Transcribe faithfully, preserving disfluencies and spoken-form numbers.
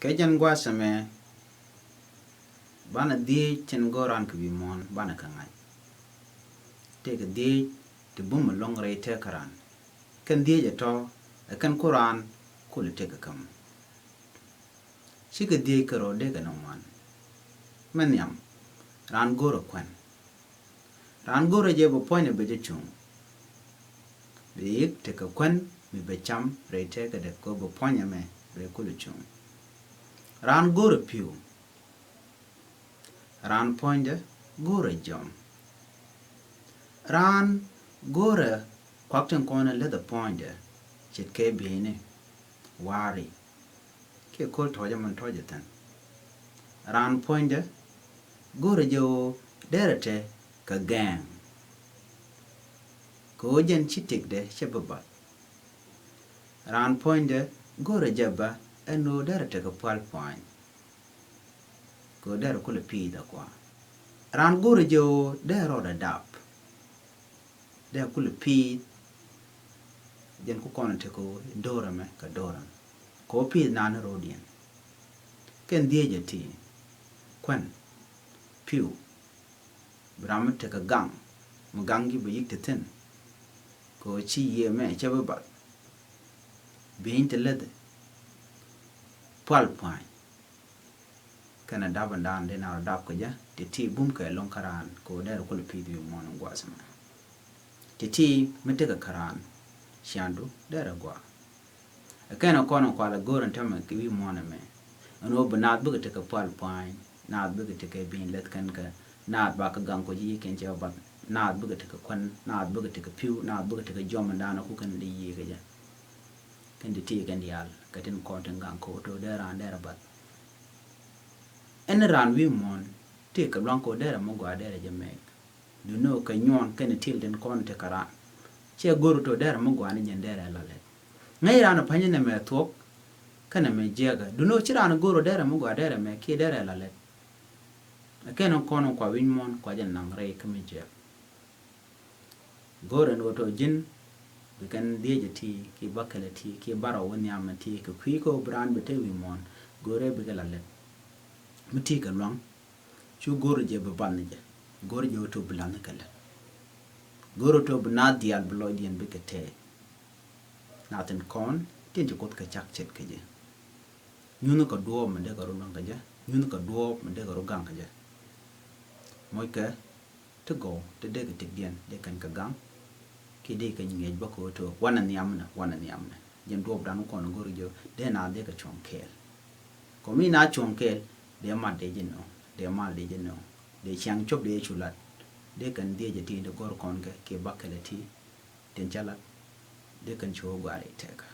Kɛ jɛn gua̱a̱th ɛmɛ banɛ dhieec tin go̱o̱r raan kɛ wi̱i̱ muɔ̱ɔ̱n banɛ kɛ ŋa̱c. Tëëkɛ dhieec ti bum ɛlɔ̱ŋ rɛy tëëkä raan. Kɛn dhieec ɛ tɔ̱ ɛ kɛn ku raan kulɛ tëëkɛ käm. Cikɛ dhieec kɛ rɔ dee kɛ ni ŋuan. Mɛ nhiam, raan go̱o̱rɛ kuɛn. Raan go̱o̱rɛ jɛ bɛ puɔ̱nydɛ bɛ jɛ cuŋ. Bɛ yik tekɛ kuɛn mi bɛ cam rɛy tëëkädɛ kɛ bɛ puɔ̱nyɛ mɛ bɛ kulɛ cuŋ. Raan go̱o̱rɛ pi̱w. Raan puɔ̱nydɛ go̱o̱rɛ jɔm. Raan go̱o̱rɛ kuak tin kɔn ɛ leth ɛ puɔ̱nydɛ ce̱tkɛ bieyni wa̱a̱ri. Kiɛ ko̱l tɔ̱ɔ̱cä min tɔ̱ɔ̱cä thi̱n. Raan puɔ̱nydä go̱rɛ jɛ ɣöö derɛ te kɛ gɛɛŋ. Kɛ ɣöö jɛn ci tëkdɛ cɛ bi bath. Raan puɔ̱nydä go̱rɛ jɛ bä ɛn ɣöö derɛ te kɛ pual pua̱ny. Kɛ ɣöö derɛ kulɛ pi̱i̱th ɛ kua. Raan go̱rɛ jɛ ɣöö derɛ rɔɔdɛ dap. Dee kulɛ pi̱i̱th. Jɛn ku kɔn tekɛ ɣöö do̱rɛ mɛ kɛ do̱rɛ mɛ kɛ ɣöö pi̱i̱th naan ni ro̱o̱diɛn. Kɛn dhieecɛ ti kuɛn pi̱w. Bi ram mi tekɛ gaŋ mi gaŋ ji̱ bɛ yik te thi̱n. Kɛ ɣöö ci yiëë mɛ cɛ bi bath. Bi̱i̱ny te läth pual pua̱ny. Kɛnɛ dap ɛn daan dee na rɔ dap kɛ jɛ ti ti bum kɛ lo̱ŋ kä raan kɛ ɣöö derɛ kulɛ pi̱i̱th wi̱i̱ muɔ̱ɔ̱n in gua̱a̱th ɛmɛ. Ti ti mi tekɛ kä raan ciandu derɛ gɔaa. Ɛ kɛnɛ kɔn in kualɛ go̱o̱r in tämɛ kɛ wi̱i̱ muɔ̱ɔ̱n ɛmɛ ɛn ɣöö bi naath bikɛ tekɛ pual pua̱a̱ny, naath bikɛ tekɛ bi̱i̱ny läth kɛn kɛ naath bakɛ gaŋ kɔ ji̱ kɛn cɛ bath, naath bikɛ tekɛ kuɛn, naath bikɛ tekɛ pi̱w, naath bikɛ tekɛ jɔm ɛn daan ɛ ku kɛn di yiëë kɛ jɛ. Kɛn ti ti kɛn diaal kɛ tin kɔn tin gaŋ kɛ ɣöö to̱ derɛ raan derɛ bath. Ɛn raan wi̱i̱ muɔ̱ɔ̱n tëëkɛ lua̱ŋ kɛ ɣöö derɛ mi gɔaa derɛ jɛ mɛk. Duŋni ɣöö kɛ nyuɔn kɛnɛ ti̱el tin kɔn tekɛ raan. Ciɛ go̱r ɣöö to̱ derɛ mi gɔaa ni jɛn derɛ la lɛt. Ŋäc raan pa̱ny nɛmɛ thuɔ̱k kɛnɛ mɛ jiɛkä. Duŋni ɣöö ci raan go̱r ɣöö derɛ mi gɔaa derɛ mɛ kiɛ derɛ la lɛt. Ɛ kɛn kɔn kua wi̱i̱ muɔ̱ɔ̱n kua jɛ naŋ rɛy kä mi jiɛk. Go̱o̱rɛ ni wä tɔ ji̱n bi kɛn dhiecɛ ti ki bäkɛlɛ ti ki bärɔw wä nhiamɛ ti kɛ kui̱ kä wä bi raan bi te wi̱i̱ muɔ̱ɔ̱n. Go̱o̱rɛ bikɛ la lɛt mi ti kɛ lua̱ŋ. Cu go̱o̱rɛ jɛ bi bath ni jɛ. Go̱o̱rɛ jɛ wä tɔ bi la̱th ni kɛ lɛt. Go̱o̱rɛ tɔ bi naath diaal bi lɔcdiɛn bikɛ tɛɛth. Naath tin kɔn tin ci Kuoth kɛ cak ce̱tkɛ jɛ. Nyuthni kɛ duɔɔp mi dee kɛ rɔ luäŋ kɛ jɛ. Nyuthni kɛ duɔɔp mi dee kɛ rɔ gaŋ kɛ jɛ. Mockɛ ti gɔw ti dee kɛ tëkdiɛn dee kɛn kɛ gaŋ. Kiɛ dee kɛ ŋiɛc bä kɛ ɣöö ti wanɛ nhiamnɛ, wanɛ nhiamnɛ. Jɛn duɔɔpdan kɔn go̱r jɛ dee naath dee kɛ cuɔ̱ŋ kɛɛl. Kɔ mi naath cuɔ̱ŋ kɛɛl dee mat dee jɛ nööŋ, dee mal dee jɛ nööŋ. Dee ciaŋ cop dee cu lat. Dee kɛn dhiecɛ ti dee go̱r kɔn kɛ kiɛ bäkɛlɛ ti tin ca lat. Dee kɛn cu wä gua̱a̱r i̱ tɛkä.